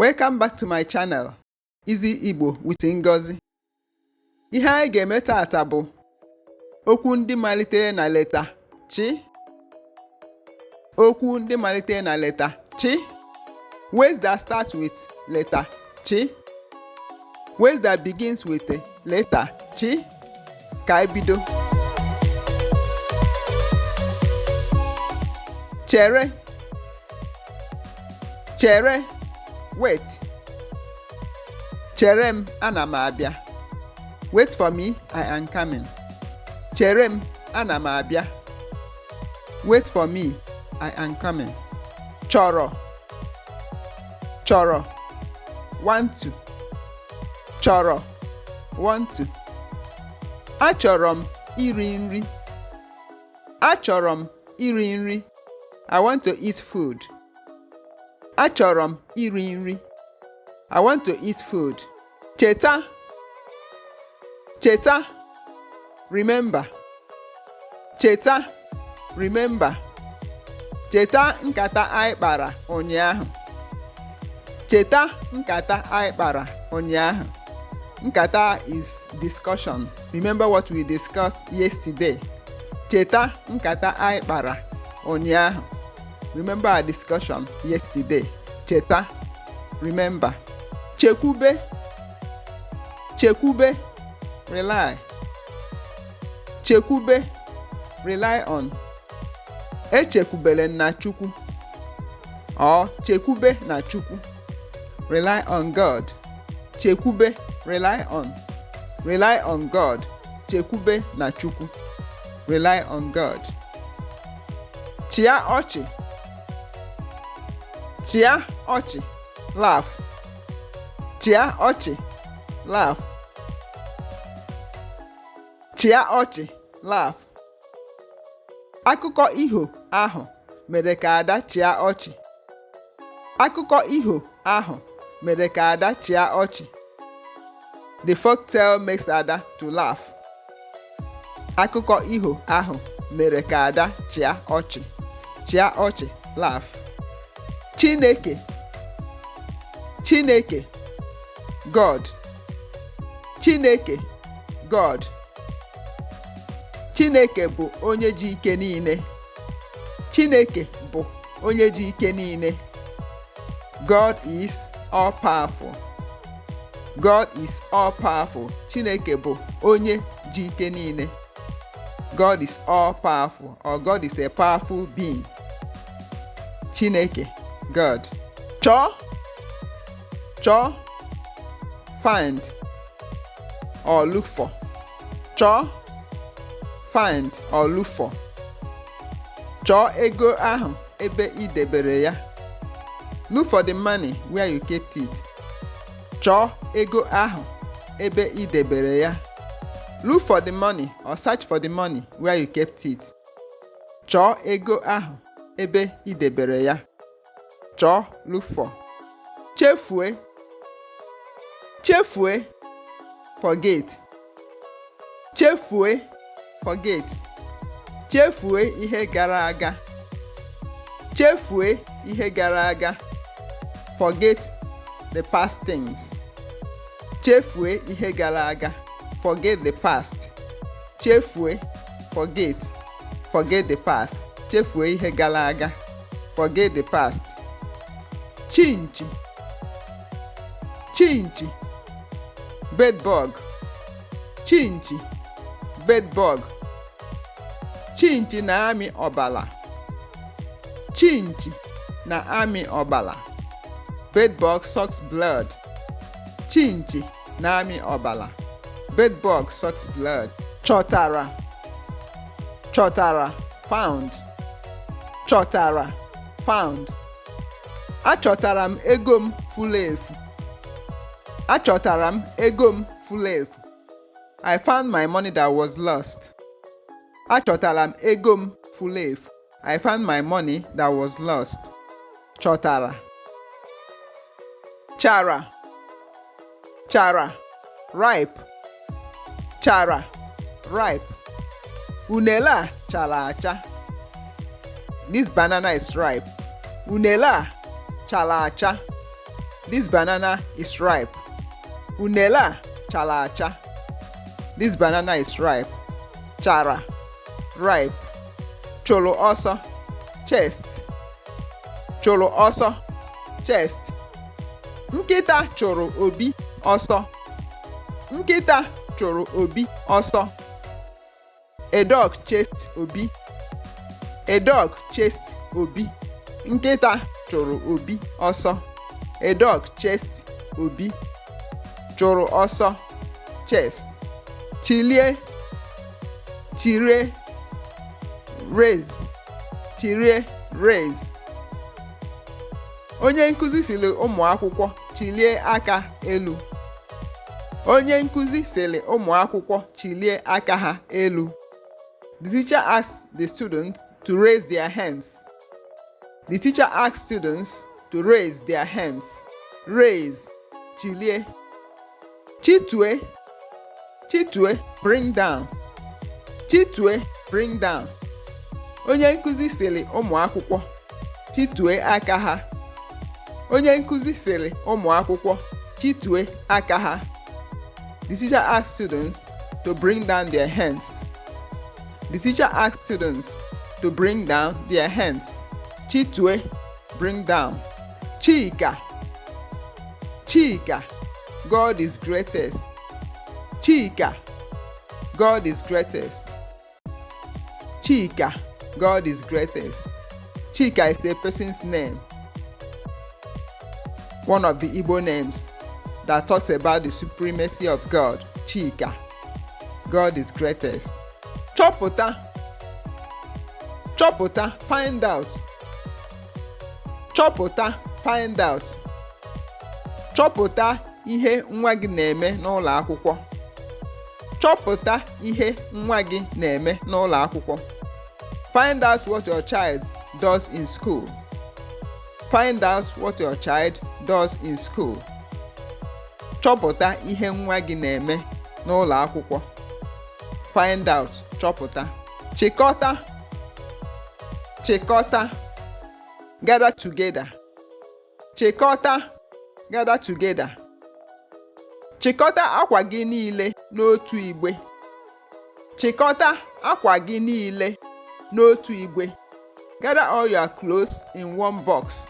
Welcome back to my channel, Easy Igbo with Ngozi. Ihe anyị ga-eme tata bụ okwu ndị malitere na leta chi. Okwu ndị malitere na leta chi. Words that start with letter chi. Words that begins with a letter chi. Ka anyị bido. Chere. Chere. Wait. Chere m, ana m abịa. Wait for me, I am coming. Chere m, ana m abịa. Wait for me, I am coming. Chọrọ. Chọrọ. Want to. Chọrọ. Want to. Achọrọ m iri nri. Achọrọ m iri nri. I want to eat food. Achọrọ m iri nri. I want to eat food. Cheta. Cheta. Remember. Cheta. Remember. Cheta nkata anyị kpara ụnyaahụ. Cheta nkata anyị kpara ụnyaahụ. Nkata is discussion. Remember what we discussed yesterday. Cheta nkata anyị kpara ụnyaahụ. Remember our discussion yesterday. Cheta. Remember. Chekwube. Chekwube. Rely. Chekwube. Rely on. Echekwubere na Chukwu. Or chekwube na Chukwu. Rely on God. Chekwube. Rely on. Rely on God. Chekwube na Chukwu. Rely on God. Chịa ọchị. Chịa ọchị. Laugh. Chịa ọchị. Laugh. Chịa ọchị. Laugh. Akụkọ iho ahụ mere ka Ada chịa ọchị. Akụkọ iho ahụ mere ka Ada chịa ọchị. The folktale makes Ada to laugh. Akụkọ iho ahụ mere ka Ada chịa ọchị. Chịa ọchị, laugh. Chineke. Chineke. God. Chineke. God. Chineke bụ onye ji ike niile. Chineke bụ onye ji ike niile. God is all powerful. God is all powerful. Chineke bụ onye ji ike niile. God is all powerful or God is a powerful being. Chineke, God. Chọọ. Chọọ. Find or look for. Chọọ. Find or look for. Chọọ ego ahụ ebe ị debere ya. Look for the money where you kept it. Chọọ ego ahụ ebe ị debere ya. Look for the money or search for the money where you kept it. Chọọ ego ahụ ebe ị debere ya. Chọọ, look for. Chefue. Chefue. Forget. Chefue. Forget. Chefue ihe gara aga. Chefue ihe gara aga. Forget the past things. Chefue ihe gara aga. Forget the past. Chefue. Forget. Forget the past. Chefue ihe gara aga. Forget the past. Chinchi. Chinchi. Bedbug. Chinchi. Bedbug. Chinchi na-amị ọbala. Chinchi na-amị ọbala. Bedbug sucks blood. Chinchi na-amị ọbala. Bedbug sucks blood. Chọtara. Chọtara. Found. Chọtara. Found. Achọtara m ego m furu efu. Achọtara m ego m furu efu. I found my money that was lost. Achọtara m ego m furu efu. I found my money that was lost. Chọtara. Chara. Chara. Ripe. Chara. Ripe. Unele a chara acha. This banana is ripe. Unele a chara acha. This banana is ripe. Unele a chara acha. This banana is ripe. Chara, ripe. Chụlụ ọsọ, chased. Chụlụ ọsọ, chased. Nkịta chụrụ Obi ọsọ. Nkịta chụrụ Obi ọsọ. A dog chased Obi. A dog chased Obi. Nkịta chụrụ Obi ọsọ. A dog chased Obi. Chụrụ ọsọ, chased. Chilie, chirie, raise. Chirie, raise. Onye nkụzi sịrị ụmụ akwụkwọ chilie aka elu. Onye nkụzi sịrị ụmụ akwụkwọ chilie aka ha elu. The teacher asked the students to raise their hands. The teacher asked students to raise their hands. Raise, chilie. Chitue, chitue, bring down. Chitue, bring down. Onye nkụzi sịrị ụmụ akwụkwọ chitue aka ha. Onye nkụzi sịrị ụmụ akwụkwọ chitue aka ha. The teacher asked students to bring down their hands. The teacher asked students to bring down their hands. Chitue, bring down. Chika, Chika, God is greatest. Chika, God is greatest. Chika, God is greatest. Chika is a person's name, one of the Igbo names that talks about the supremacy of God. Chika, God is greatest. Chọpụta, chọpụta, find out. Chọpụta, find out. Chọpụta ihe nwa gị na-eme n'ụlọ akwụkwọ. Chọpụta ihe nwa gị na-eme n'ụlọ akwụkwọ. Find out what your child does in school. Find out what your child does in school. Chọpụta ihe nwa gị na-eme n'ụlọ akwụkwọ. Find out, chọpụta. Chịkọta, chịkọta, gather together. Chịkọta, gather together. Chịkọta akwa gị niile n'otu igbe. Chịkọta akwa gị niile n'otu igbe. Gather all your clothes in one box.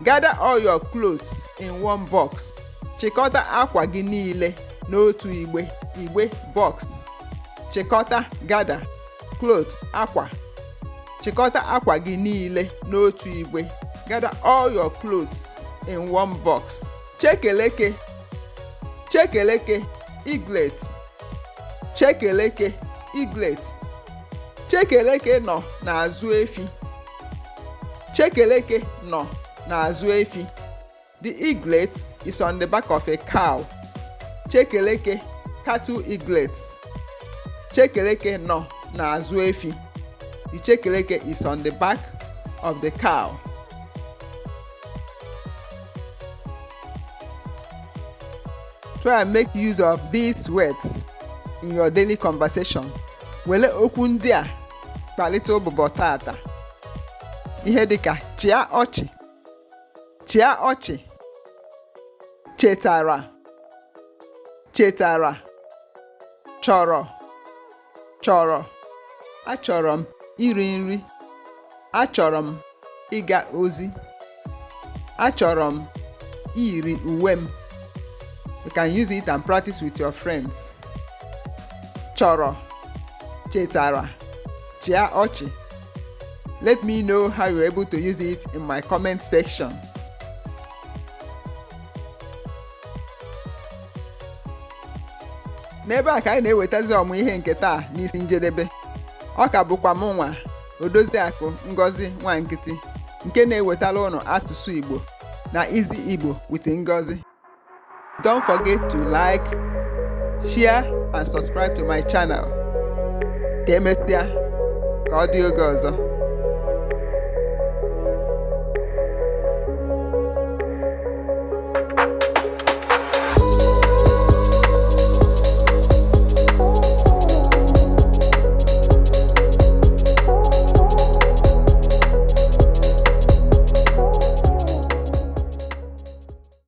Gather all your clothes in one box. Chịkọta akwa gị niile n'otu igbe. Igbe, box. Chịkọta, gather, clothes, akwa. Chịkọta akwa gị niile n'otu igbe. Gather all your clothes in one box. Chekeleke, chekeleke, eaglet. Chekeleke, eaglet. Chekeleke nọ n'azụ efi. Chekeleke nọ n'azụ efi. The eaglet is on the back of a cow. Chekeleke, cattle eaglets. Chekeleke nọ n'azụ efi. The chekeleke is on the back of the cow. Try and make use of these words in your daily conversation. Were okwu ndị a kparịta ụbụbọ tata. Ihe dịka chịa ọchị, chịa ọchị, chetara, chetara, chọrọ, chọrọ, achọrọ m iri nri, achọrọ m ịga ozi, achọrọ m iyiri uwe m. You can use it and practice with your friends. Chọrọ, chetara, chịa ọchị. Let me know how you're able to use it in my comment section. N'ebe a ka anyị na-ewetazi ọmụ ihe nke taa n'isi njedebe. Ọ ka bụkwa m nwa, Odoziakụ Ngozi Nwankịtị, nke na-ewetara ụnụ asụsụ Igbo na Easy Igbo with Ngozi. Don't forget to like, share and subscribe to my channel. Ka emesịa, ka ọ dị oge ọzọ.